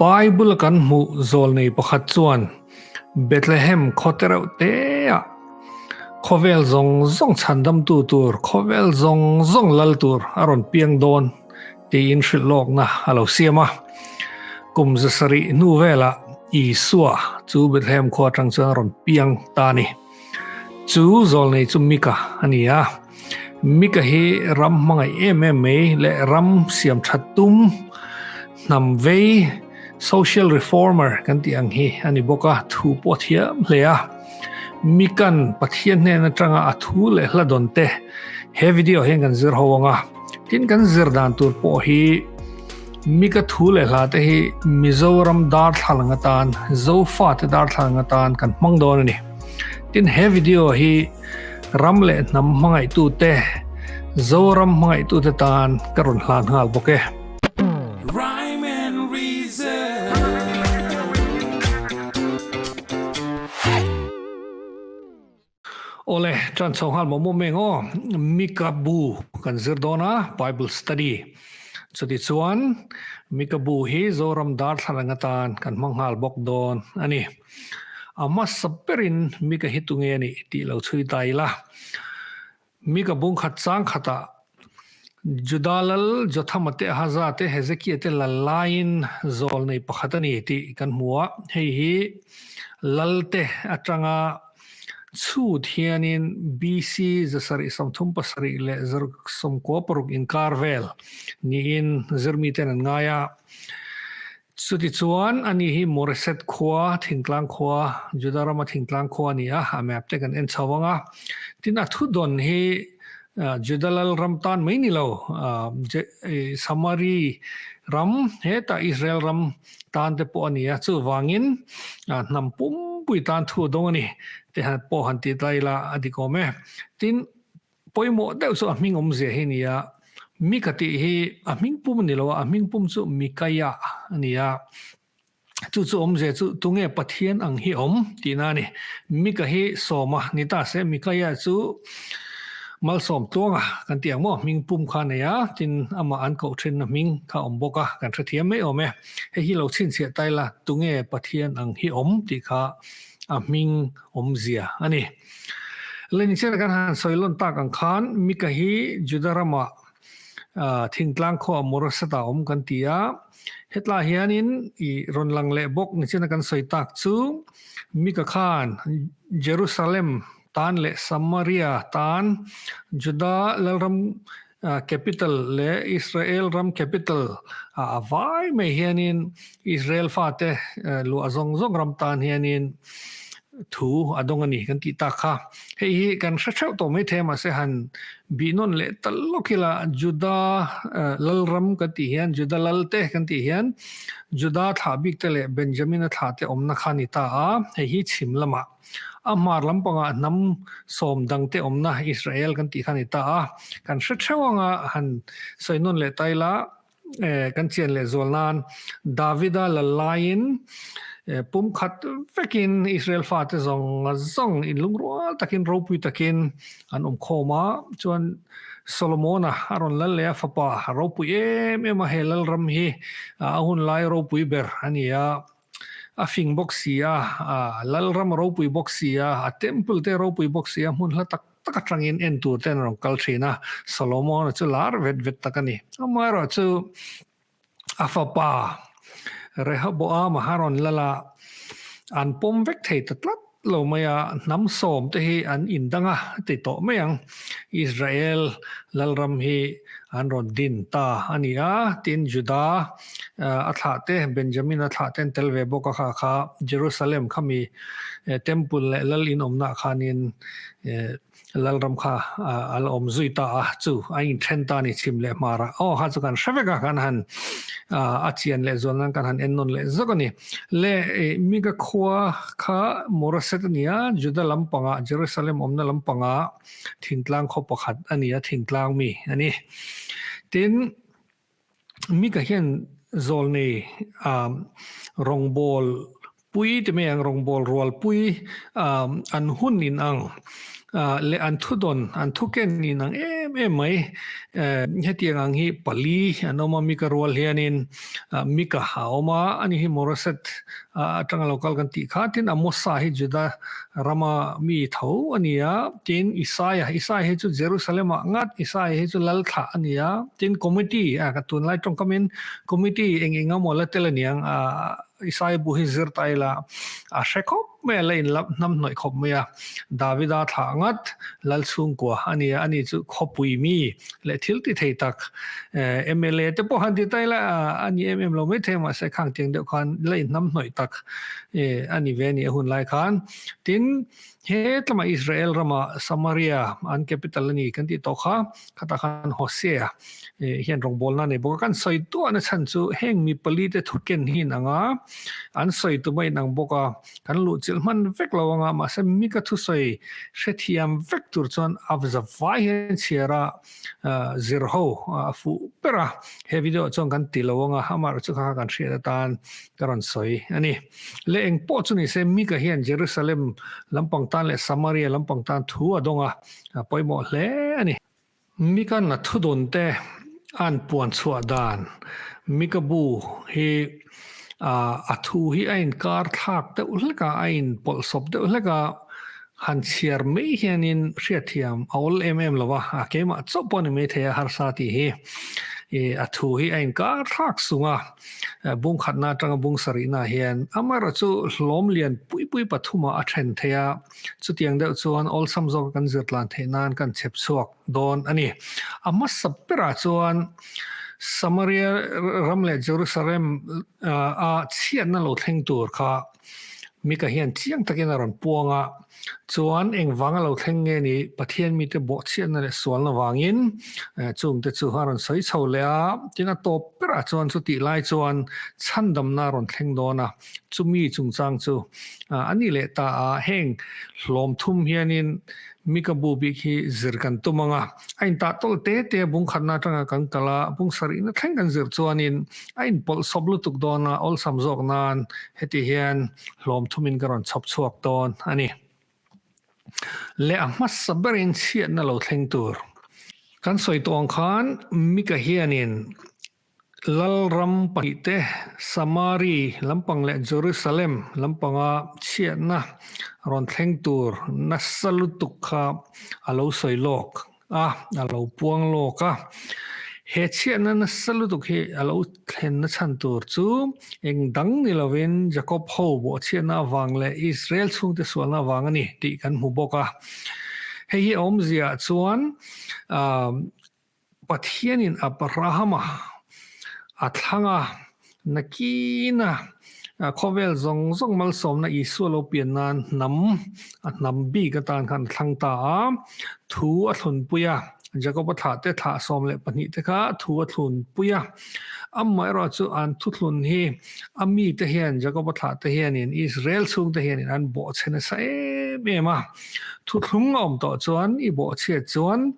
Bible a kan hmuh zawlnei pakhat chuan Bethlehem khaw te reuh te ah khawvel zawng zawng chhandamtu tur, khawvel zawng zawng lal tur a rawn piang dawn tiin hrilh lawkna a lo siam a. Kum zasarih hnu velah Isua chu Bethlehem khua atang chuan a rawn piang ta a ni. Chu zawlnei chu Mika a ni a. Mika hi ram hmangaih em em mai leh ram siam that tum hnam vei, social reformer kan tih ang hi a ni bawk a, thu pawh a thiam hle a. Mika'n Pathian hnen atanga a thu leh hla dawn te he video hian kan zir ho ang a. Tin kan zir dan tur pawh hi Mika thu leh hla te hi Mizoram darthlalang atan, Zofate darthlalang atan kan hmang dawn a ni. Tin he video hi ram leh hnam hmangaihtute, Zoram hmangaihtute tan ka rawn hlan nghal bawk e. Rhyme and reason. Awle, ṭan chho nghal mawh mawh meng aw. Mika bu kan zir dawn a, Bible study. Chuti chuan Mika bu hi Zoram darthlalang atan kan hmang nghal bawk dawn a ni. A hmasa berin Mika hi tunge a nih tih lo chhui ta ila. Mika bung khat chang khatah Juda lal Jothama te Ahaza te Hezekia te lal laiin zawl nei pakhat a ni tih kan hmu a, hei hi lalte atanga chhut hianin BC 737 leh 96 inkar vel niin zirmiten an ngai a. Chutichuan, ani hi Moreset khua, thingtlang khua, Juda rama thingtlang khua a ni a, a map te kan en chho ang a. Tin, a thudawn hi Juda lal ram tan mai ni lo, Samari ram, hetah Israel ram tan te pawh a ni a, chuvangin hnam pumpui tan thu a dawng a ni te pawh han ti ta ila a dik awm e. Tin, Pawimawh deuh chu a hming awmzia hi a ni a, Mika tih hi a hming pum a ni lo a, a hming pum chu Mikaia a ni a. Chu chu awmzia chu tunge Pathian ang hi awm tihna a ni. Mika hi sawma ni ta se, Mikaia chu malsawm tluanga kan tih ang maw, hming pum kha a nei a, tin amah an koh thinna hming kha a awm bawk a, kan hrethiam mai awm e. Hei hi lo chhinchhiah ta ila, tunge Pathian ang hi awm tih kha a hming awmzia a ni. Leninchena kan han sawi lawn tak ang khan Mika hi Juda ramah thingtlang khuaah Moraseta a awm kan ti a. Hetlai hianin i rawn lang leh bawk nichina kan sawi tak chu Mika khan Jerusalem tan leh Samaria tan Juda lalram capital leh Israel ram capital a vai mai hianin Israel fate luah zawng zawng ram tan hianin thu a dawng a ni kan tih tak kha. Hei hi kan hre theuh tawh mai thei a mahse han bih nawn leh tal lawk ila Juda lalram kan tih hian Juda lalte kan tih hian Juda thlah bik te leh Benjamina thlah te awmna kha a ni ta a, hei hi chhim lamah a hmar lampangah hnam sawm dangte awmna Israel kan tih kha a ni ta a, kan hre theuh anga han sawi nawn leh ta ila Kan chian leh zual nan Davida lal laiin pumkhat vekin Israel fate zawng zawng inlungrual takin ropui takin an awm khawm a, chuan Solomona a rawn lal leh a fapa ropui em em a, he lalram hi a hun lai ropui ber a ni a, a fing bawk si a, lalram a ropui bawk si a, a temple te a ropui bawk si a, hmun hla tak tak atangin en tur ten a rawn kal thin a, Solomon-a chu lar vet vet tak a ni. Amaherawhchu a fapa Rehoboam-a a rawn lal a, an pawm vek thei ta tlat lo mai a, hnam sawm te hi an indang a ti tawh mai ang. Israel lalram hi an rawn din ta a ni a, tin Juda a thlah te, Benjamin-a thlah te an tel ve bawk a kha kha Jerusalem khami temple leh lal inawmnaah khanin Lalram kha a la awm zui ta a, chu a inthen ta a ni chhim leh hmar a. Aw kha chu kan hre vek a, kan han a chian leh zual nan kan han en nawn leh zawk a ni. Le Mika khua kha Moreset a ni a, Juda lampangah, Jerusalem awmna lampangah thingtlang khaw pakhat a ni a, thingtlang mi a ni. Tin, Mika hian zawlnei rawngbâwl pui ti mai ang, rawngbâwl rual pui an hun in ang. Leh an thudawn, an thuken in ang em em mai. Hetiang ang hi pali an awm a, Mika rual hianin Mika a awm a, ani hi Moreset atanga lo kal kan tih kha. Tin, Amosa hi Juda rama mi tho a ni a, tin Isaia, Isaia hi chu Jerusalem-ah ngat, Isaia hi chu lal thlah a ni a, tin committee, tunlai tawngkamin committee eng eng emaw la tel a niang, Isaia bu hi zir ta ila a hre khawp mai a, la in la hnam hnawih khawp mai a. Davida thlah ngat lal chhungkua a ni a, ani chu khawpui mi leh thil ti thei tak mla te pawh han ti ta ila a ni em em lo mai thei mahse khang tiang deuh khan la in hnam hnawih tak a ni ve a ni a hun lai khan. Tin, he tlama Israel rama Samaria an capital a ni kan tih tawh kha, Khatah khan Hosea hian rawngbawlna a nei bawk a, kan sawi duahna chhan chu heng mi pali te thu ken hi inang a, an sawi tum a inang bawk a, kan luhchilh hman vek lo anga, mahse Mika thusawi hrethiam vek tur chuan a za vai hian chhiar a zir ho a fuh ber a, he video ah chuan kan ti lo anga, amaherawhchu chu kha kha kan hriat atan ka rawn sawi a ni. Leh eng pawh chu ni se Mika hian Jerusalem lampang tan leh Samaria lampang tan thu a dawng a, A pawimawh hle a ni. Mika na thudawn te an puan chhuah dan Mika bu hi a thu hi a inkar thlak deuh hlek a, a inpawlhsawp deuh hlek a, han chhiar mai hianin hriatthiam a awl em em lo va, a keimah chauh pawh a ni maithei a harsa tih hi a thu hi a inkar thlak sung a. Bung khatna atanga bung sarihna hian amaherawhchu hlawm lian pui pui pathumah a then thei a. Chutiang deuh chuan awlsam zawka kan zir tlan theih nan kan chhep chhuak dawn a ni. A hmasa berah chuan Samaria ram leh Jerusalem a chhiatna lo thleng tur kha Mika hian chiang takin a rawn puang a, chuan engvanga lo thleng nge ni Pathian mite bawhchhiatna leh sualna vangin chungte chu a rawn sawi chho leh a, tin a tawp berah chuan chutih lai chuan chhandamna a rawn thleng dawn a. Chumi chungchang chu a ni leh ta a, heng hlawm thum hianin Mika bu bik hi zir kan tum ang a, a intah tawlh te te a bung khatna atanga kan kal a, bung sarihna thleng kan zir chuanin a inpawlh sawp lutuk dawn a, awlsam zawk nan heti hian hlawm thumin ka rawn chhawp chhuak dawn a ni. Leh a hmasa berin chhiatna lo thleng tur kan sawi tawh ang khan Mika hianin Lalram pahnihte, Samari lampang leh Jerusalem lampanga chhiatna rawn thleng tur nasa lutuk kha a lo sawi lawk a, a lo puang lawk a. He chhiatna nasa lutuk hi a lo thlenna chhan tur chu eng dang ni lovin Jakob ho bawhchhiatna avang leh Israel chhungte sualna avang a ni tih kan hmu bawk a. Hei hi a awmziaah chuan Pathianin Abrahama a thlang a, nakina khawvel zawng zawng malsawmna Isua lo pian nan hnam, a hnam bik atan khan a thlang ta a, thu a thlunpui a, Jakoba thlah te thlah 12 te kha thu a thlunpui a. Amaherawh chu an thuthlun hi a mite hian, Jakoba thlah te hianin, Israel chhungte hianin an bawhchhe nasa em em a. Thuthlung a awm tawh chuan i bawhchhiat chuan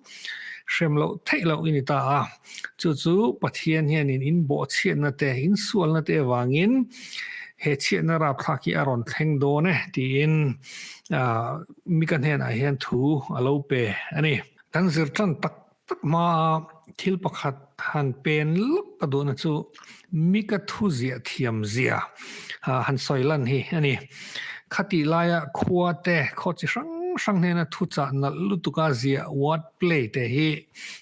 Hrem loh theih loh i ni ta a, chu chu Pathian hianin in bawhchhiatna te, in sualna te avangin he chhiatna rapthlak hi a rawn thleng dawn e tiin Mika hnenah hian thu a lo pe a ni. Kan zir tan tak tak hmaa thil pakhat han pen lawk ka duhna chu Mika thu ziah thiam zia han sawi lan hi a ni. Khatih laia khua te, khaw chi hrang hrang hnena thuchah nalh lutuka ziah word play te hi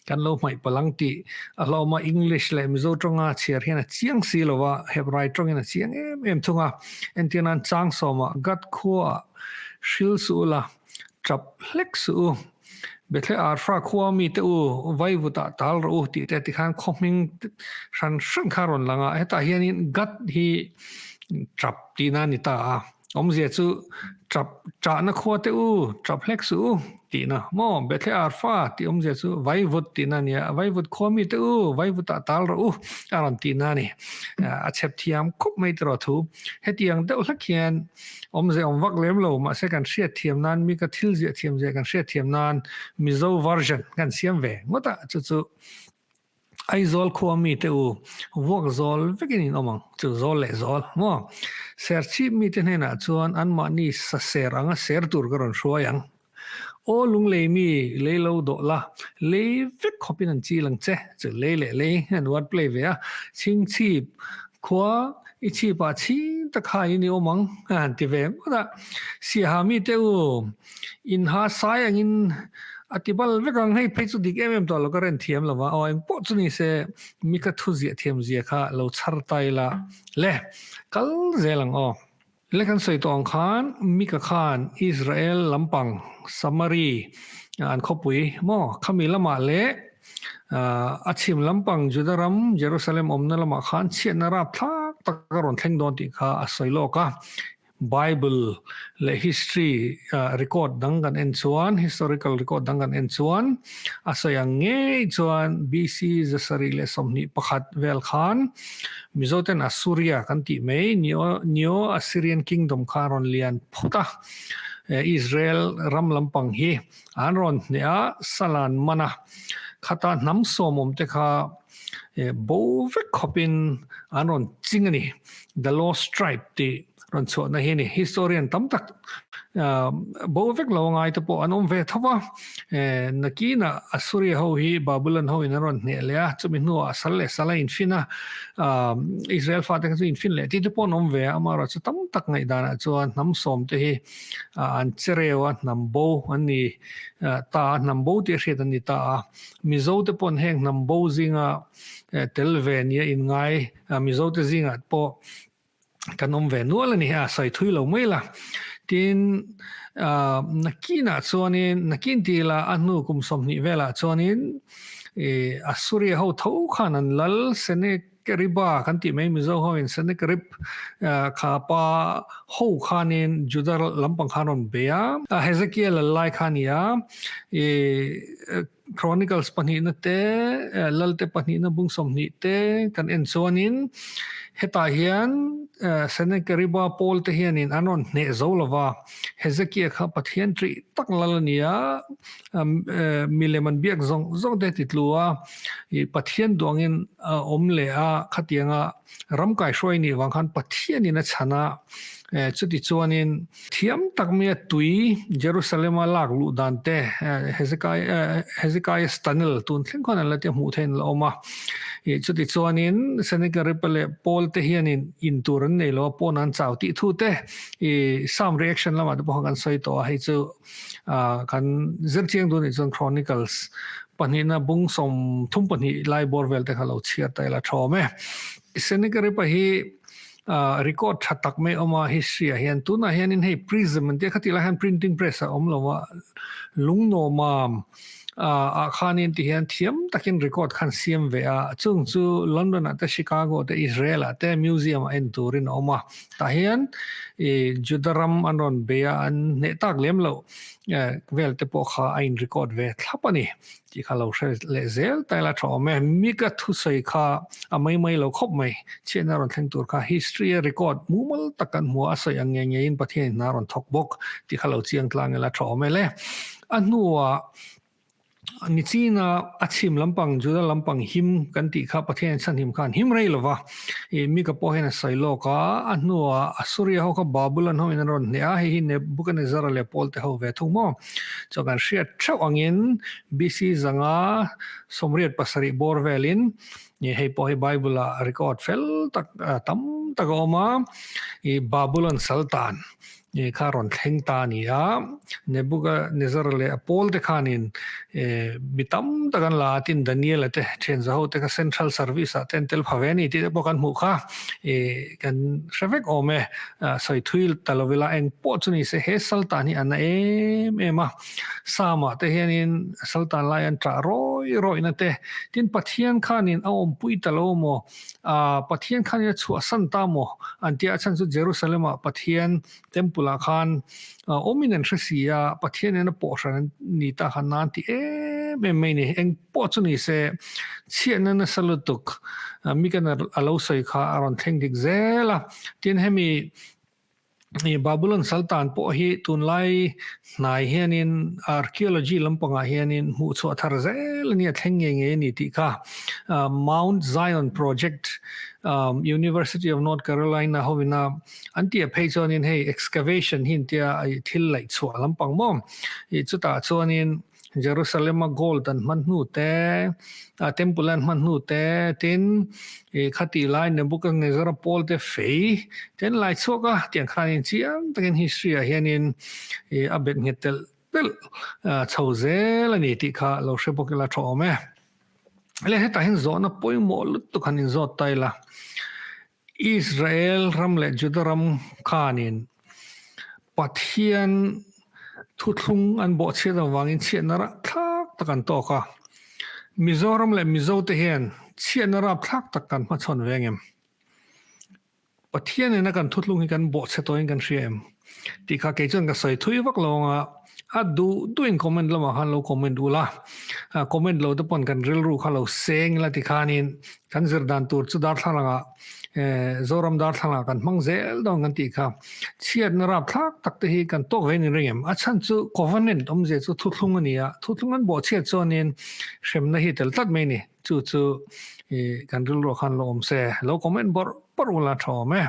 kan lo hmaih palh ang tih a hlawm a, English leh Mizo tawnga chhiar hian a chiang si lo va, Hebrai tawngin a chiang em em thung a. Entir nan chang sawmah Gat khuaah hril suh ula, tap hlek suh u. Bethle Arfa khua mite u vaivutah tal rawh u tih te tikhan khaw hming hran hran kha rawn lang a, hetah hianin Gat hi tap tihna a ni ta a, awmzia chu tap ṭahna khua te u tap hlek suh u tihna maw Bethle Arfa tih awmzia chu vaivut tihna a ni a, vaivut khua mite u vaivutah tal rawh u a rawn tihna a ni, a chhep thiam khawp mai tiraw thu hetiang deuh hlek hian Awmze awm vak lem lo, mahse kan hriatthiam nan mi ka thil ziah thiam zia kan hriatthiam nan Mizo version kan siam ve ngawt a, chu chu Aizawl khua mite u vuak zawl vekin in awm ang, chu zawl leh zawl maw? Serchhip mite hnenah chuan anmahni sa ser anga ser tur ka rawn hruai ang. Aw lunglei mi lei lo dawh la, lei vek khawpin an chil ang che, chu lei leh lei an word play ve a, chhingchhip khua i chhipah chhing tak haiin i awm ang a han ti ve ngawt a. Siaha mite u, inha sai angin a ti bal vek ang, hei phei chu dik em em tawh lo ka ren thiam lo va, aw engpawh chu ni se mi ka thu ziah thiam zia kha lo chhar ta ila le, kal zel ang aw. Le kan sawi tawh ang khan Mika khan Israel lampang Samari an khawpui maw khami lamah leh a chhim lampang Juda ram Jerusalem awmna lamah khan chhiatna rapthlak tak a rawn thleng dawn tih kha a sawi lawk a. Bible leh history record dang kan en chuan, historical record dang kan en chuan a sawi ang ngei chuan BC 721 vel khan Mizoten Assuria kan tih mai, Neo-Assyrian Kingdom kha a rawn lian phut a, Israel ram lampang hi an rawn hneh a, sal an man a, khata hnam sawmawm te kha bo vek khawpin an rawn ching a ni. The Lost Tribe tih rawn chhuahna hi a ni. Historian tam tak bo vek lo ngai te pawh an awm ve tho va. Nakinah Assuria ho hi Babylon ho in an rawn hneh leh a, chumi hnuah sal leh sal a infin a, Israel fate kha chu infin leh tih te pawh an awm ve a, amaherawh chu tam tak ngaihdanah chuan hnam sawm te hi an che reu a, hnam bo an ni ta a, hnam bo tih a hriat an ni ta a. Mizo te pawn heng hnam bo zinga tel ve nia inngai Mizo te zingah pawh kan awm ve nual a ni a, sawi thui lo mai la. Tin, nakinah chuanin, nakin tih ila a hnu kum 20 velah chuanin Assuria ho tho khan an lal Sennacherib kan tih mai Mizo hoin Sennacherib kha pa ho khanin Juda lampang khan rawn bei a, Hezekiah lal lai kha a ni a, Chronicles pahnihna te, Lalte pahnihna bung 20 te kan en chuanin hetah hian Sennacherib-a Paul te hianin an rawn hneh zo lova, Hezekiah kha Pathian ṭih tak lal a ni a, milem an biak zawng zawng te ti tlu a, Pathian duangin a awm leh a, khatianga ram kaihruai nih vang khan Pathianin a chhan a, chuti chuanin Thiam tak maia tui Jerusalem-a lak luh dan te, Hezekiah's Tunnel tun thleng khawn an la tia hmuh theihin a la awm a. Chuti chuanin Sennacherib leh Paul te hianin in tur an nei lo a, pawn an chau tih thu te Psalm reaction lamah te pawh khan kan sawi tawh a, hei chu kan zir chiang duh anih chuan Chronicles pahnihna bung 32 lai bawr vel te kha lo chhiar ta ila tha awm e. Sennacherib hi Record tha tak mai awm a history ah hian tunah hianin hei prism an tia khatih lai hian printing press a awm lo a lungnuamam ah khanin ti hian thiam takin record khan siam ve a chung chu London ah te Chicago te Israel ah te museum ah en turin a awm a tah hian ih Juda ram an rawn bei a an hneh tak lem loh vel te pawh kha a in record ve thlap a ni. Tih kha lo hre leh zel ta ila tha awm e. Mika thusawi kha a mai mai lo khawp mai. Chhiatna rawn thleng tur kha history a record mumal tak kan hmu a, a sawi ang ngei ngeiin Pathianin hna rawn thawk bawk tih kha lo chiang tlang ila tha awm e le. A hnuah Nichina a chhim lampang Juda lampang him kan tih kha Pathianin chhanhim khan him rei lova. Ih Mika pawh hian a sawi lawk a, a hnuah Assuria ho kha Babylon ho in an rawn hneh a, hei hi Nebuchadnezzar leh Paul te ho ve thung maw? Chuan kan hriat theuh angin BC 587 bawr velin hei pawh hi Bible ah record fel tak tam tak a awm a, ih Babylon Saltan kha rawn thleng ta a ni a, Nebuchadnezzar leh a pawl te khanin mi tam tak an la a, tin Daniel-a te thianza ho te kha Central Service ah te an tel pha ve a ni tih te pawh kan hmuh kha kan hre vek awm e. Sawi thui ta lo ila eng pawh chu ni se he Saltan hi a na em em a, Psalm-ah te hianin Saltan lai an ṭah rawi rawihna te, tin Pathian khanin a awmpui ta lo maw, Pathian khanin a chhuahsan ta maw an tia a chhan chu Jerusalem-ah Pathian Temple-ah khan awmin an hre si a, Pathianin a pawh hran an ni ta khan nan ti em em mai ni. Eng pawh chu ni se chhiatna nasa lutuk Mikan a lo sawi kha a rawn thleng dik zel a. Tin hemi Babylon Saltan pawh hi tunlai hnai hianin archaeology lampangah hianin hmuhchhuah thar zel a nia thleng ngei ngei a ni tih kha Mount Zion Project. University of North Carolina hovina an tih phei chuanin hei excavation hi intia thil laih chhuah lampang maw ih chutah chuanin Jerusalem a gold an hman hnu te a temple an hman hnu te tin ih khati lai Nebuchadnezzar a pawl te fei te an lai chhuak a tiang khanin chiang takin history ah hianin ih a bet nghet telh telh chho zel a ni tih kha lo hre bawk ila tha awm e. Le hetah hian zawhna pawimawh lutuk han inzawt ta ila, Israel ram leh Juda ram khanin Pathian thuthlung an bawhchhiat avangin chhiatna rapthlak tak an tawk a. Mizoram leh Mizote hian chhiatna rapthlak tak kan hmachhawn ve ang em? Pathian ina kan thutlung hi kan bawhchhe tawhin kan hria em? Tih kha kei chuan ka sawi thui vak lo anga a duh duhin comment lamah khan lo comment ula, comment lo te pawn kan rilru kha lo seng ila tikhanin kan zir dan tur chu darthlalangah Zoram darthlalangah kan hmang zel dawn kan tih kha chhiatna rapthlak tak te hi kan tawk ve ni reng em? A chhan chu covenant awmzia chu thuthlung a ni a, thuthlung an bawhchhiat chuanin hremna hi tel tlat mai a ni. Chu chu i kan rilruah khan lo awm se, lo comment bawrh bawrh ula tha awm e.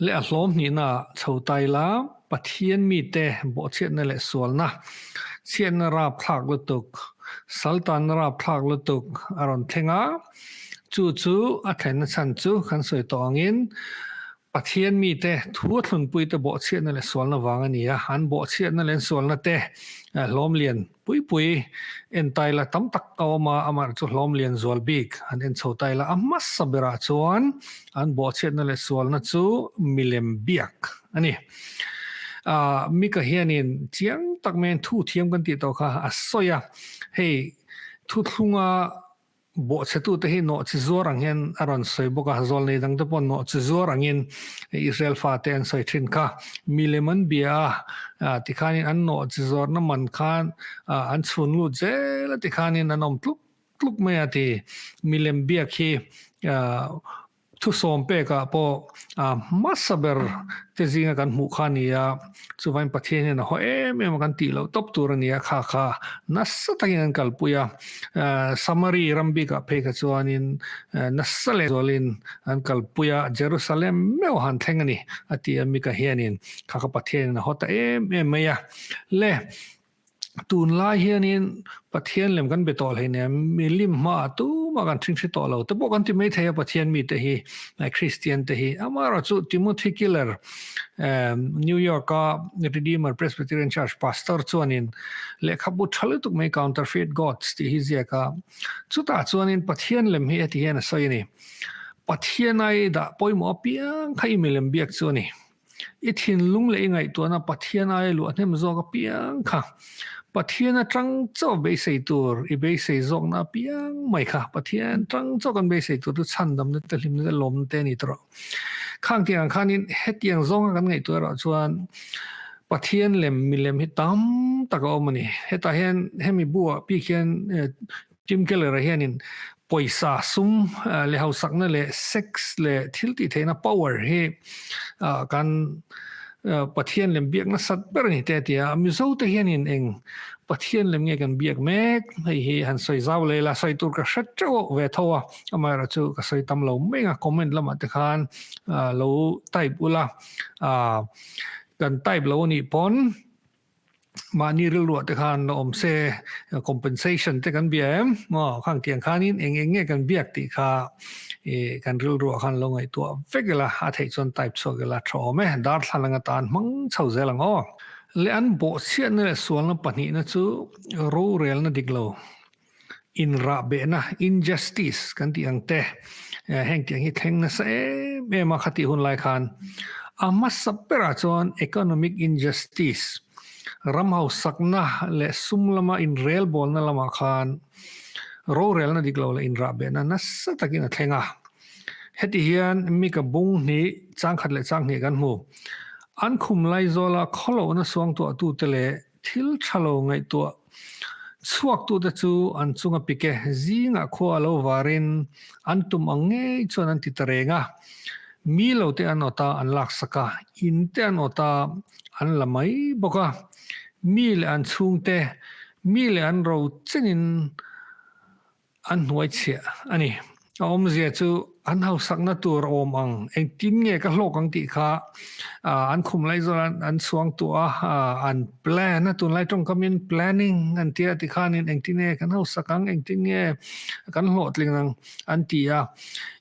Leh a hlawm hnihna chho ta ila, Pathian mite bawhchhiatna leh sualna, chhiatna rapthlak lutuk, saltanna rapthlak lutuk a rawn thleng a, chu chu a thlenna chhan chu kan sawi tawh angin Pathian mite thu a thlunpuite bawhchhiatna leh sualna vang a ni a, an bawhchhiatna leh an sualna te hlawm lian pui pui en ta ila tam tak a awm a, amah chu hlawm lian zual bik an en chho ta ila a hmasa berah chuan an bawhchhiatna leh sualna chu milem biak a ni. Mika hianin chiang tak maiin thu thiam kan tih tawh kha a sawi a, hei thuthlunga Bawhchhetute hi nawhchi zuar ang hian a rawn sawi bawk a, zawlnei dangte pawh nawhchi zuar angin Israel fate an sawi thin kha. Milem an bia a, tikhanin an nawhchi zuarna man khan an chhun lut zel a tikhanin an awm tluk tluk mai a ti. Milem biak hi Thusawm pekah pawh hmasa ber te zinga kan hmuh kha a ni a, chuvain Pathian hian a haw em em a kan tih loh tawp tur a ni a, kha kha nasa takin an kalpui a, Samari ram bikah phei kha chuanin nasa leh zualin an kalpui a, Jerusalem meuh han thleng a ni a ti a, Mika hianin kha kha Pathianin a haw ta em em mai a. Le. Tunlai hianin Pathian lem kan be tawh hleinem, milim hmaah tumah kan ṭhingṭhi tawh lo te pawh kan ti mai thei a Pathian mite hi, Christian te hi. Amaherawhchu Timothy Keller, New York-a Redeemer Presbyterian Church pastor chuanin lehkhabu ṭha lutuk mai Counterfeit Gods tih hi ziak a, chutah chuanin Pathian lem hi heti hian a sawi a ni, Pathian ai dah pawimawh apiang kha i milem biak chu a ni. I thinlung leh i ngaihtuahna Pathian aia luah hnem zawk apiang kha Pathian atang chauh beisei tur i beisei zawkna apiang mai kha Pathian tang chauh kan beisei tur chu chhandamna te hlimna te lawmna te a ni tawh. Khang tiang ang khanin hetiang zawnga kan ngaihtuah erawh chuan Pathian lem milem hi tam tak a awm a ni. Hetah hian hemi buah bik hian Tim Keller-a hianin pawisa sum leh hausakna leh sex leh thil tih theihna power hi kan Pathian lem biak nasat ber a ni te a ti a. Mizo te hianin eng Pathian lem nge kan biak mek hei hi han sawi zau leh ila sawi tur ka hre teuh ve tho a, amaherawhchu ka sawi tam lo mai ang a, comment lamah te khan lo type ula, kan type lo a nih pawn Mahni rilruah te khan la awm se, compensation te kan bia em? Maw, khang tiang khanin eng eng nge kan biak tih kha i kan rilruah khan lo ngaihtuah vek ila, a theih chuan type chhuak ila tha awm e, darthlalang atan hmang chho zel ang aw. Leh an bawhchhiatna leh sualna pahnihna chu rorelna dik lo, inrahbehna, injustice, kan tih ang te, heng tiang hi thleng nasa em em a khatih hun lai khan a hmasa berah chuan economic injustice, ram hausakna leh sum lama inrelbawlna lamah khan rorelna dik lo leh inrahbehna nasa takin a thleng a. Heti hian mika bung hnih, changkhat leh changhnih kan hmu. An khum laizawla khawlohna suangtuahtute leh Thil tha lo ngaihtuah chhuaktute chu an chunga pik e, zingah khua a lo varin an tum ang ngei chuan an ti ta reng a. Mi lo te an awt a, an laksak a, in te an awt a, an la mai bawk a. Mi leh an chhungte, mi leh an ro chenin an hnuai chhiah a ni. A awmzia chu An hausakna tur awm ang, engtin nge ka hlawk ang tih kha an khum lai zawn an suangtuah a, an plan a, tunlai tawngkamin planning an tia tikhanin engtin nge kan hausak ang, engtin nge kan hlawhtling ang an ti a.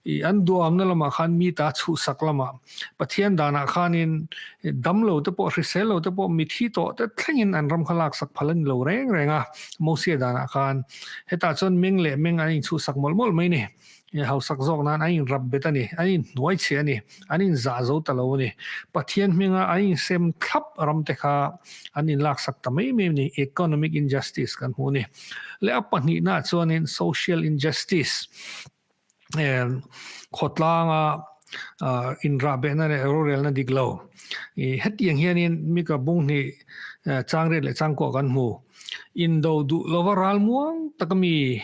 I an duamna lamah khan mi ta chhuhsak lamah Pathian danah khanin damlo te pawh hrisel lo te pawh mithi tawh te thlengin an ram kha laksak phal a ni lo reng reng a, Mosia danah khan hetah chuan meng leh meng an inchhuhsak mawlh mawlh mai a ni. Hausak zawk nan an inrap bet a ni, an inhnuai chhe a ni, an inzah zo ta lo a ni. Pathian hminga an insem thlap ram te kha an inlaksak ta mai mai a ni, economic injustice kan hmu a ni. Leh a pahnihnaah chuanin social injustice, khawtlanga inrahbehna leh rorelna dik lo. Hetiang hianin Mika Bunghnih changriat leh changkuah kan hmu. Indo duh lova ral muang taka mi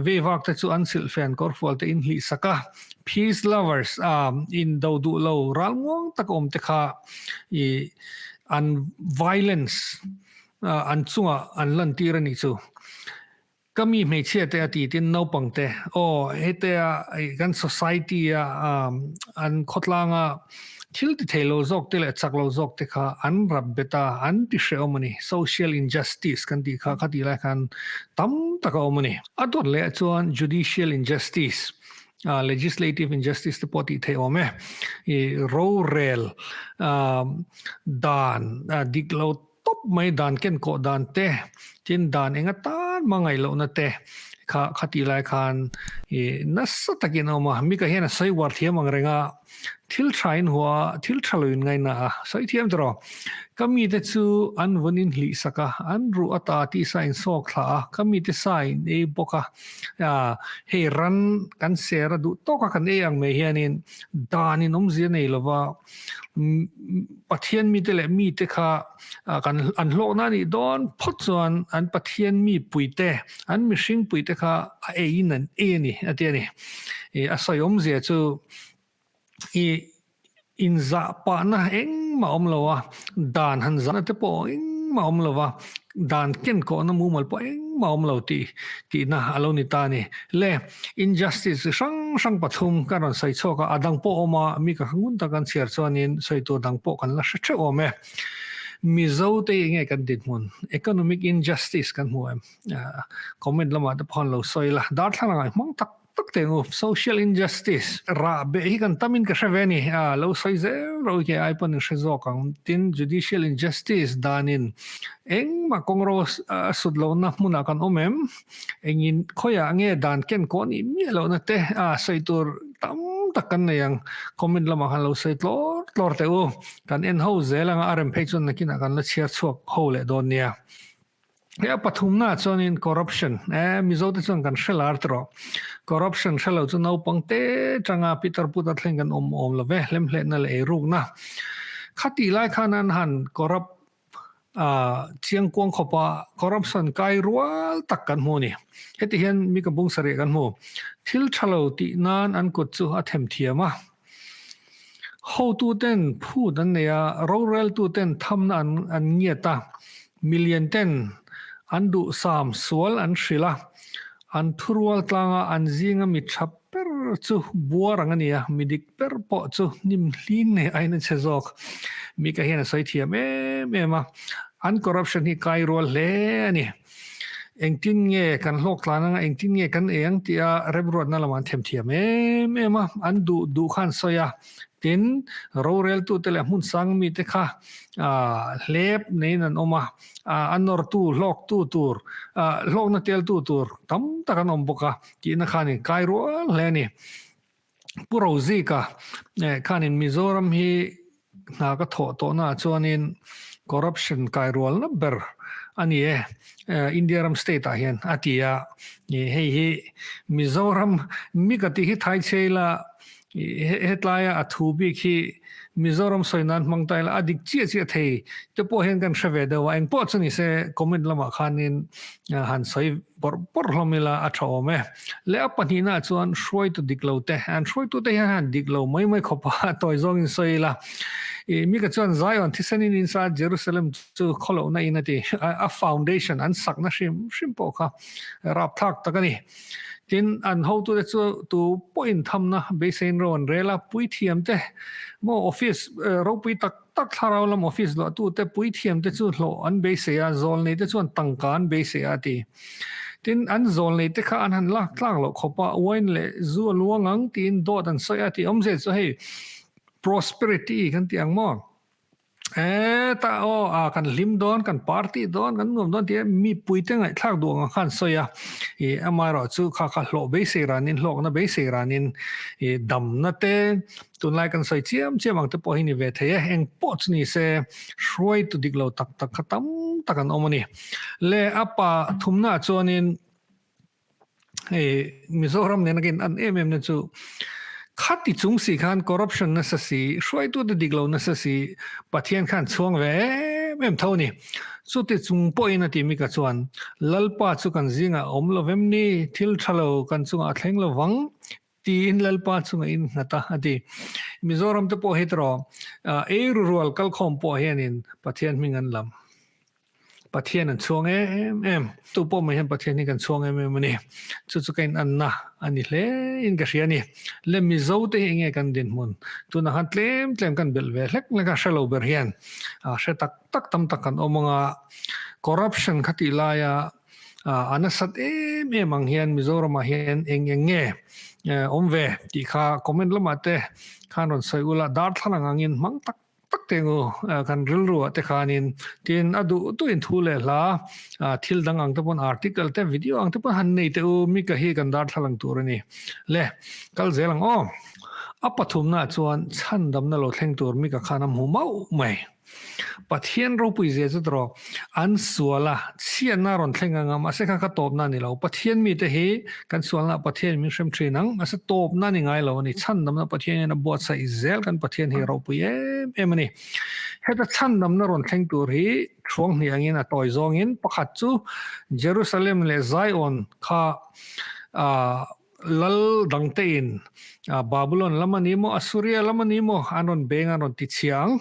vei vak te chu an silhfen kawrfual te in hlih sak a, peace lovers a indo duh lo ral muang taka awm te kha i an violence an chungah an lantir a nih chu. Ka mi hmeichhia te a ti tin naupang te aw hetia kan society a an khawtlanga thil ti thei lo zawk te leh chak lo zawk te kha an rap bet a, an ti hrehawm a ni. Social injustice kan tih kha kha tih lai khan tam tak a awm a ni. A dawt leh chuan judicial injustice, legislative injustice te pawh tih theih awm e. I rorel dan dik lo tawp mai dan ken kawh dan te, tin dan eng atan mah ngaih lohna te kha kha tih lai khan i nasa takin a awm a, Mika hian a sawi uar thiam ang reng a, thil tha in hua a, thil tha lo in ngaina a, sawi thiam tawh rawh. Ka mite chu an vun in hlih sak a, an ruh ata tisa in sawk thla a, ka mite sa in ei bawk a, hei ran kan ser a duh tawk a kan ei ang mai hianin dan in awmzia nei lova, Pathian mite leh mite kha kan an hlawhna a nih dawn phawt chuan an Pathian mi puite, an mihring puite kha a eiin an ei a ni a ti a ni. A sawi awmzia chu i inzah pahna engmah a awm lo a, dan han zahna te pawh engmah a awm lo va, dan kenkawhna mumal pawh engmah a awm lo tih tihna a lo ni ta a ni. Le Injustice chi hrang hrang pathum ka rawn sawi chhuak a, a dang pawh awm a, mi ka ngun tak an chhiar chuanin sawi tur dang pawh kan la hre theuh awm e. Mizo te hi nge kan dinhmun? Economic injustice kan hmu em? Comment lamah te pawh han lo sawi la, darthlalang ah i hmang tak tak teh ang u. Social injustice rah beh hi kan tamin ka hre ve a ni, lo sawi zel ro hi kei ai pawn in hre zawk ang. Tin, judicial injustice danin engmah kawngro a sut lohna hmunah kan awm em? Engin khawiah nge dan ken kawh nih miah lohna te a sawi tur tam tak kan nei ang. Comment lamah khan lo sawi tlawr tlawr teh u. Kan en ho zel anga a rem phei chuan nakinah kan la chhiar chhuak ho leh dawn nia. He a pathumnaah chuanin corruption, eh Mizo te chuan kan hre lar tawh. Corruption hre lo chu naupang te tanga Peter Puta thleng kan awm awm lo ve, hlemhletna leh eirukna. Khatih lai khan an han corrupt Chiangkuang khawpa corruption kai rual tak kan hmu a ni. Heti hian mi ka bung sarih kan hmu. Thil tha lo tih nan an kut chu a them thiam a. Hotuten phut an nei a, roreltuten thamna an an ngiat a, milian ten an duhsam sual an hrilh a, an thurual tlanga an zinga mi tha ber chu buar ang a ni a, mi dik ber pawh chu hnim hling nei aiin a che zawk. Mika hian a sawi thiam em em a, an corruption hi kai rual hle a ni. Engtin nge kan hlawk tlan anga, engtin nge kan ei ang tia remruatna lamah an themthiam em em a, an duh duh kha an sawi a. Tin, roreltute leh hmun sang mite kha hlep neiin an awm a, a nawrtu, hlawktu tur, hlawkna teltu tur tam tak an awm bawk a, tihna khanin kai rual hle a ni. Pu Rozika khanin Mizoram hi hna ka thawh tawhnaah chuanin corruption kai rualna ber a ni e, India ram state ah hian a ti a, hei hi Mizoram mi ka tih hi thai chhe ila Hetlaia a thu bik hi Mizoram sawi nan hmang ta ila a dik chiah chiah thei te pawh hian kan hre ve deuh a, eng pawh chu ni se comment lamah khanin han sawi bawrh bawrh hlawm ila a tha awm e. Leh a pahnihnaah chuan hruaitu dik lo te, an hruaitute hian han dik lo mai mai khawp a, tawi zawngin sawi ila. I Mika chuan Zion thisenin in sa Jerusalem chu khawlohna in a ti, a foundation an sakna hrim hrim pawh kha rapthlak tak a ni. Tin, an hotute chu tu pawhin thamna beiseiin ro an rel a, puithiamte maw office ropui tak tak thlarau lam office luahtute puithiamte chu hlawh an beisei a, zawlneite chuan tangka an beisei a a ti. Tin, an zawlneite kha an han lak tlak loh khawp a, wine leh zu a luang ang tiin dawt an sawi a ti. Awmzia chu hei prosperity kan tih ang maw? E ta aw a kan hlim dawn kan party dawn kan nuam dawn tih mipui te ngaihthlak duh ang khan sawi a i amaherawh chu kha kha hlawh beisei ranin hlawkna beisei ranin i damna te tunlai kan sawi chiam chiam ang te pawh hi ni ve thei e eng pawh chu ni se hruai tu dik lo tak tak kha tam tak an awm a ni le a pa thumna chuanin Hei Mizoram nena ka in an em em na chu khati chung si khan corruption nasa si, hruaitute dik lo nasa si, Pathian khan chhuang ve em em tho a ni. Chuti chung pawhin a ti mi ka chuan Lalpa chu kan zingah a awm lo vem ni, thil tha lo kan chungah a thleng lo vang tiin Lalpa chungah in nghat a a ti. Mizoram te pawh hi tawh eiru rual kalkhawm pawh hianin Pathian hming an lam. Pathian an chhuang em em. Tu pawh mai hian Pathian hi kan chhuang em em a ni. Chu chu ka inanna a ni hle in ka hria a ni. Le Mizo te hi enge kan dinhmun? Tunah khan tlem tlem kan belh ve hlek hlek a, hre lo ber hian hre tak tak tam tak kan awm ang a. Corruption kha tih laia a nasat em em ang hian Mizoramah hian eng eng nge awm ve tih kha comment lamah te khan rawn sawi ula, darthlalang angin hmang tak tak te ngu kan rilru ah te khanin tin a duh duh in thu leh hla thil dang ang te pawn article te video ang te pawn han nei teh u mi ka hi kan darthlalang tur a ni le kal zel ang aw a pathumna ah chuan chhandamna lo thleng tur mi ka khan a hmu mauh mai Pathian ropui zia chu tawh an sual a chhiatna a rawn thleng ang a mahse kha ka tawpna a ni lo Pathian mite hi Kan sualna Pathian min hrem thin ang, mahse tawpna ni ngai lo a ni. Chhandamna Pathian hian a buatsaih zel kan Pathian hi ropui em em a ni. Heta chhandamna rawn thleng tur hi thuang hnih angin a tawi zawngin pakhat chu Jerusalem leh Zion kha lal dangtein Babylon lam a ni maw, Assuria lam a ni maw an rawn beng an rawn ti chhia ang.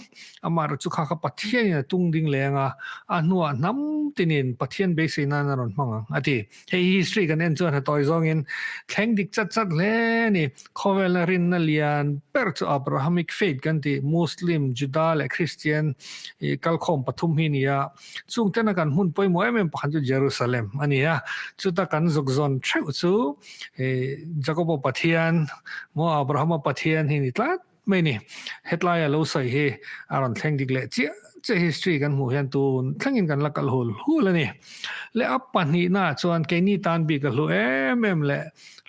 Amaherawhchu chu kha kha Pathianin a tung ding leng a, a hnuah hnam tinin Pathian beisei nan a rawn hmang ang a ti. Hei hi history kan en chuan hatawi zawngin thleng dik chat chat hle a ni. Khawvelna rinna lian ber chu Abrahamic faith kan ti, Muslim, Juda leh Christian i kalkhawm pathum hi a ni a. Chung tena kan hmun pawimawh em em pakhat chu Jerusalem a ni a. Chuta kan zuk zawn theuh chu Jacob-a Pathian, maw Abraham-a Pathian hi a ni tlat. Mai ni, hetlaia lo sawi hi a rawn thleng dik leh chiah chiah history kan hmuh hian tun thlengin kan la kal hul hul a ni. Leh a pahnihnaah chuan keini tan bik a hlu em em leh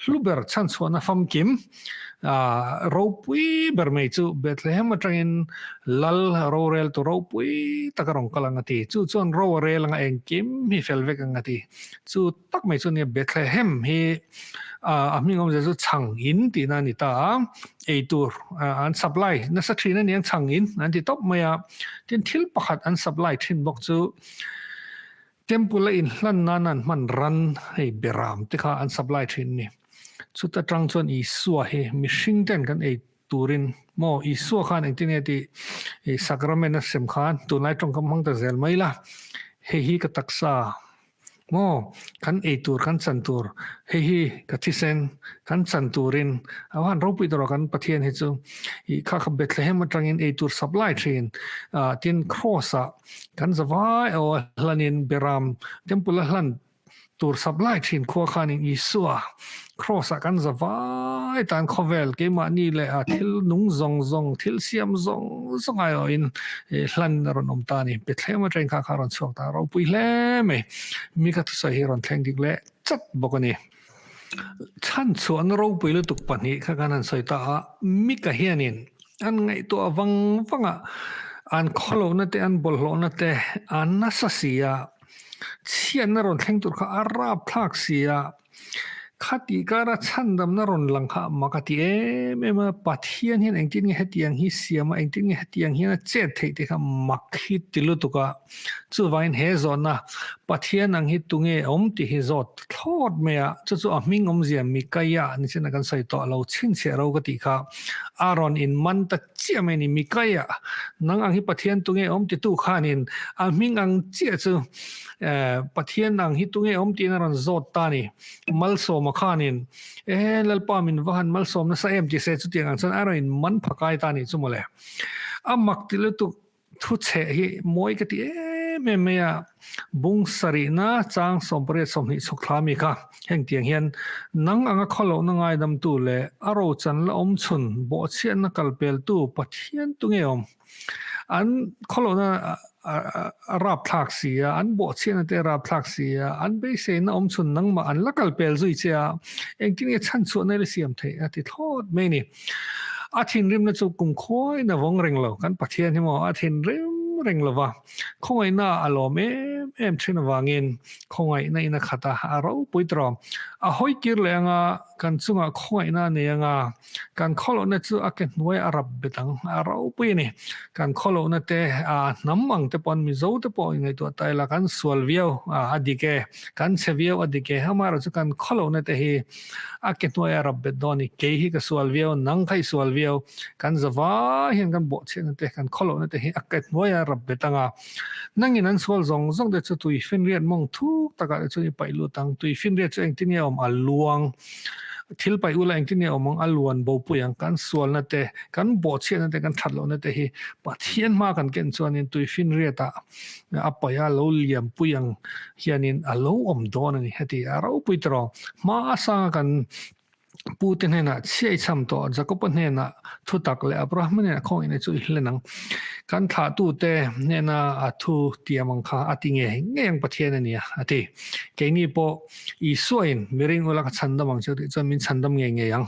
hlu ber chhanchhuahna famkim ropui ber mai chu Bethlehem atangin Lal roreltu ropui tak a rawn kal ang a ti. Chu chuan ro a rel anga engkim hi fel vek ang a ti. Chu tak mai chu nia Bethlehem hi a hming awmzia chu chhang in tihna a ni ta a, eitur an supply nasa thin a niang chhang in an ti tawp mai a, tin thil pakhat an supply thin bawk chu temple a inhlan nan an hman ran hei beram te kha an supply thin a ni. Chuta tang chuan Isua hi mihring ten kan ei turin maw Isua khan engtin nge tih i sacrament a sem khan tunlai tawngkam hmang ta zel mai la, hei hi ka taksa maw kan ei tur kan chan tur hei hi ka thisen kan chan turin a han ropui tawh kan Pathian hi chu i kha kha Bethlehem atangin ei tur supply thin tin cross ah kan zavai aw hlanin beram temple a hlan Tur supply thin khua khanin Isua Kraws-ah kan za vai tan khawvel keimahni leh a thil nung zawng zawng, thil siam zawng zawng aiawhin hlan a rawn awm ta a ni. Bethlehem atangin kha kha a rawn chhuak ta a ropui hle mai. Mi ka thusawi hi a rawn thleng dik leh chat bawk a ni. Chhanchhuahna ropui lutuk pahnih kha kan han sawi ta a, Mika hianin an ngaihtuah vang vang a, an khawlohna te an bawlhhlawhna te a nasa si a, Chhiatna rawn thleng tur kha a rap thlak si a, khati kara chhandamna rawn lang kha mak a ti em em a, Pathian hian engtin nge hetiang hi siam a, engtin nge hetiang hian a chet theih te kha mak hi ti lutuk a, chuvangin he zawhna Pathian ang hi tunge awm tih hi zawt thlawt mai a, chu chu a hming awmzia Mikaia ni chin a kan sawi tawh lo chhinchhiah ro ka tih kha a rawn inman ta. chiah mai a ni. Mikaia, nang ang hi Pathian tunge awm titu khanin a hming ang chiah chu Pathian ang hi tunge awm tiin a rawn zawt ta a ni. Malsawma khanin, Ehe, Lalpa min va han malsawm nasa em ti se chutiang ang chuan a rawn inman phakai ta a nih chu mawle. A mak ti lutuk Thu chheh hi mawi ka ti em em mai a, bung sarihna chang 80 20 chhawk thla mi kha heng tiang hian nang anga khawlohna ngaidamtu leh a rochan la awm chhun bawhchhiatna kalpeltu Pathian tu nge awm? An khawlohna a rapthlak si a, an bawhchhiatna te a rapthlak si a, an beiseina awm chhun nangmah an la kalpel zui che a, engtin nge chhanchhuahna i la siam theih a ti thlawt mai a ni. A thinrimna chu kum khuaiin a vawng reng lo. Kan Pathian hi maw a thinrim reng lo va, khawngaihna a lawm em em thin avangin khawngaihna in a khat a, a ropui tawh. A hawi kir leh anga kan chungah khawngaihna a nei anga kan khawlohna chu a ke hnuai a rap bet ang, a ropui a ni. Kan khawlohna te a hnam ang te pawn Mizo te pawh inngaihtuah ta ila kan sual viau a dik e, kan chhe viau a dik e, amaherawhchu chu kan khawlohna te hi A ke hnuai a rap bet dawn i, kei hi ka sual viau, nang kha i sual viau, kan zava hian kan bawhchhiatna te, kan khawlohna te hi a ke hnuai a rap bet ang a. Nangin an sual zawng zawng te chu tui finriat mawng thuk takah te chuan i paih lut ang, tui finriat chu engtin nge a awm? A luang. Thil paih ula engtin nge a awm ang? A luan bopui ang. Kan sualna te, kan bawhchhiatna te, kan thatlohna te hi Pathian hma kan ken chuanin tui finriatah A paih a lo liampui ang hianin a lo awm dawn a ni. Heti a ropui ta rawh. Hma a sanga kan pute hnenah chhia i cham tawh, Jakoba hnenah thutak leh Abrahama hnenah khawngaihna chu i hlen ang. Kan thlahtute hnena a thu tiam ang kha a ti ngei ngei ang Pathian a nia, a ti. Keini pawh Isuain mi ring ula ka chhandam ang cheu tih chuan min chhandam ngei ngei ang.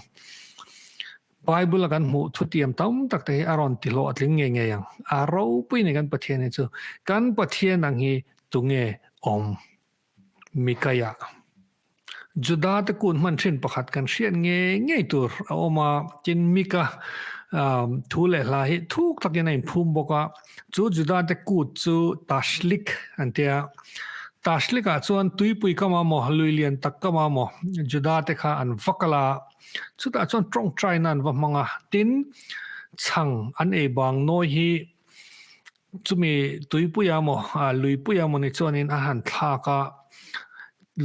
Bible a kan hmuh thutiam tam tak te hi a rawn ti hlawh a tling ngei ngei ang. A ropui ni kan Pathian hi chu. Kan Pathian ang hi tunge awm? Mikaia. Juda te kun hman thin pakhat kan hriat ngei ngei tur a awm a, tin Mika thu leh hla hi thuk takin a inphum bawk a. Chu Juda te kut chu Tashlik an tia. Tashlik ah chuan tuipui kama maw, lui lian tak kama maw Juda te kha an va kal a. Chutah chuan tawngtaina an va hmang a, tin, chhang an ei bang nawi hi chumi tuipuia maw, luipuia maw ni chuanin a han thlak a,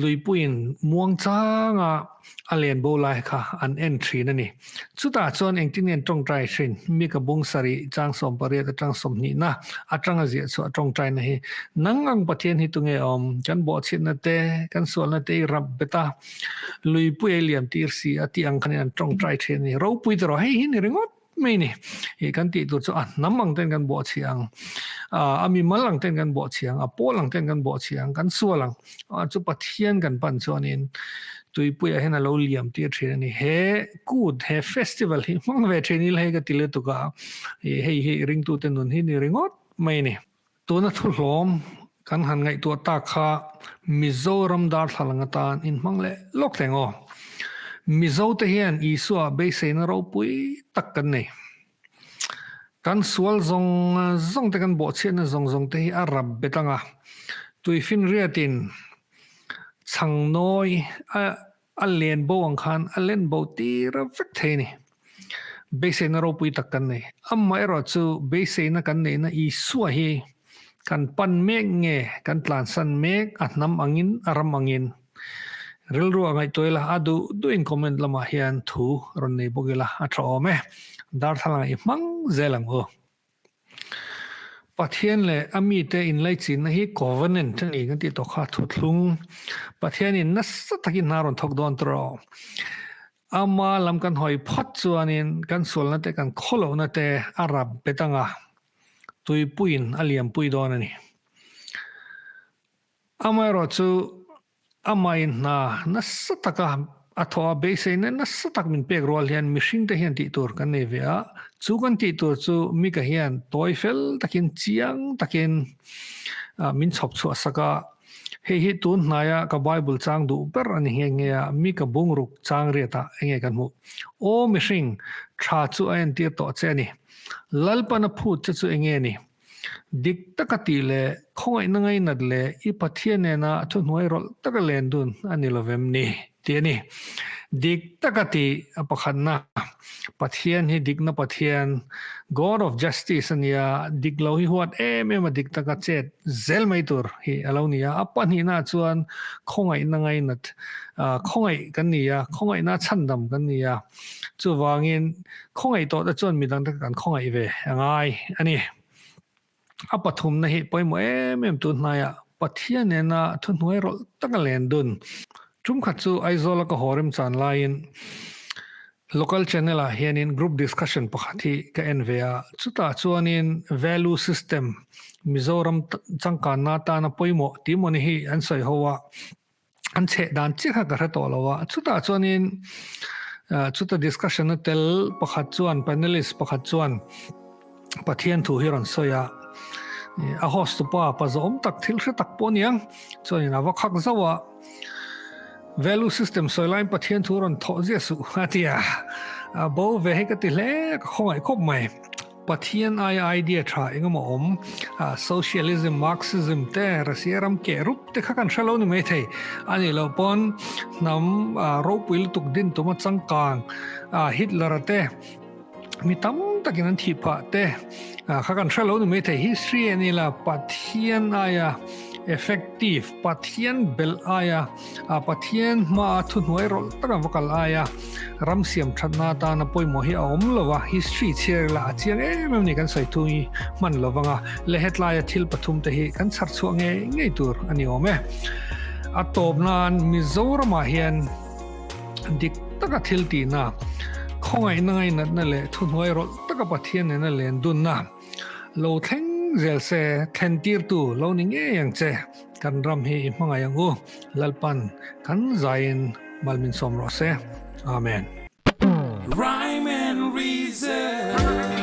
luipuiin muang changa a len bo lai kha an en thin a ni. Chutah chuan engtin nge an tawngtai thin? Mika bung sarih chang 18 atang 20 na atanga ziah chhuah tawngtaina hi, Nang ang Pathian hi tunge awm? Kan bawhchhiatna te, kan sualna te i rap bet a. Luipui ei liam tir si a tih ang khanin an tawngtai thin a ni. Ropui te rawh hei hi ni ringawt mai ni. Hi kan tih tur chu a hnam ang ten kan bawh chhi ang, a mimal ang ten kan bawh chhi ang, a pawl ang ten kan bawh chhi ang, kan sual ang. Chu Pathian kan pan chuanin tuipuiah hian a lo liam tir thin a ni. He kut, he festival hi hmang ve thin ila hei ka ti lutuk a, hei hi ringtute nun hi ni ringawt mai a ni. Tuna thuhlawm kan han ngaihtuah tak kha Mizoram darthlalang atan inhmang leh lawk thleng aw. Mizote hian Isua beiseina ropui tak kan nei. Kan sual zawng zawng te kan bawhchhiatna zawng zawng te hi a rap bet ang a, tuifinriatin chhangnawi a A len bo ang khan a len bo tir vek thei a ni. Beiseina ropui tak kan nei. Amaherawh chu beiseina kan neihna Isua hi kan pan mek nge kan tlansan mek a hnam angin a ram angin. Rilru a ngaihtuah ila a duh duhin comment lamah hian thu rawn nei bawk ila a tha awm e. Darthlalang i hmang zel ang u. Pathian leh a mite inlaichinna hi covenant a ni kan tih tawh kha thuthlung Pathianin nasa takin hna rawn thawk dawn tawh. Ama lam kan hawi phawt chuanin kan sualna te kan khawlohna te a rap bet anga tuipuiin a liampui dawn a ni. Amaherawhchu Amahin hna nasa taka a thawh a, beiseina nasa tak min pek rual hian mihringte hian tih tur kan nei ve a, chu kan tih tur chu Mika hian tawi fel takin chiang takin min chhawp chhuah sak a. Hei hi tun hnaia ka Bible chang duh ber a ni nghe nghe a, Mika bungruk chang riatah enge kan hmuh? Aw mihring, tha chu a entir tawh che a ni. Lalpan a phut che chu enge ni? Dik taka tih leh khawngaihna ngainat leh i Pathian nena thuhnuai rawlh taka len dun a ni lovem ni? tih a ni. Dik taka tih a pakhatna, Pathian hi dikna Pathian, God of Justice a nia, dik lo hi huat em em a dik taka chet zel mai tur hi a lo ni a. A pahnihna chuan khawngaihna ngainat, khawngaih kan ni a, khawngaihna chhandam kan ni a. Chuvangin khawngaih tawh te chuan midang te kan khawngaih ve a ngai a ni. A pathumna hi pawimawh em em tun hnaiah Pathian nena thuhnuai rawlh taka len dun. Tum khat chu Aizawla ka haw remchan laiin Local channel ah hianin group discussion pakhat hi ka en ve a, chutah chuanin value system Mizoram changkanna atana pawimawh tih mawni hi an sawi ho a, an chheh dan chiah kha ka hre tawh lo a, chutah chuanin chuta discussion a tel pakhat chuan panelist pakhat chuan Pathian thu hi rawn sawi a, a host tupa pa zawm tak thil hre tak pawh aniang chuanin a va khak zauh a, Value system sawi laiin Pathian thu rawn thawh ziah suh a ti a, a bo ve hi ka ti hle ka khawngaih khawp mai. Pathian aia idea tha engemaw awm, socialism, Marxism te, Russia ram keh rup te kha kan hre lo ni maithei. A nih loh pawn hnam ropui lutuk din tuma changkang Hitler-a te, Mi tam takin an thih phah te kha kan hre lo ni mai thei. History a ni la, Pathian aia effective, Pathian belh aia, Pathian hmaa thuhnuai rawlh taka va kal aia ram siam thatna atana pawimawh hi a awm lo a. History chhiar ila a chiang em em ni kan sawi thung hi hman lo vanga le hetlaia thil pathum te hi kan chhar chhuah ngei ngei tur a ni awm e. A tawp nan Mizoramah hian Dik taka thil tihna, khawngaihna ngainatna leh thuhnuai rawlh taka Pathian nena len dunna lo thleng zel se, thlen tirtu lo ni ngei ang che. Kan ram hi i hmangaih ang u, Lalpan kan zaiin mal min sawm rawh se. Amen. Rhyme and Reason.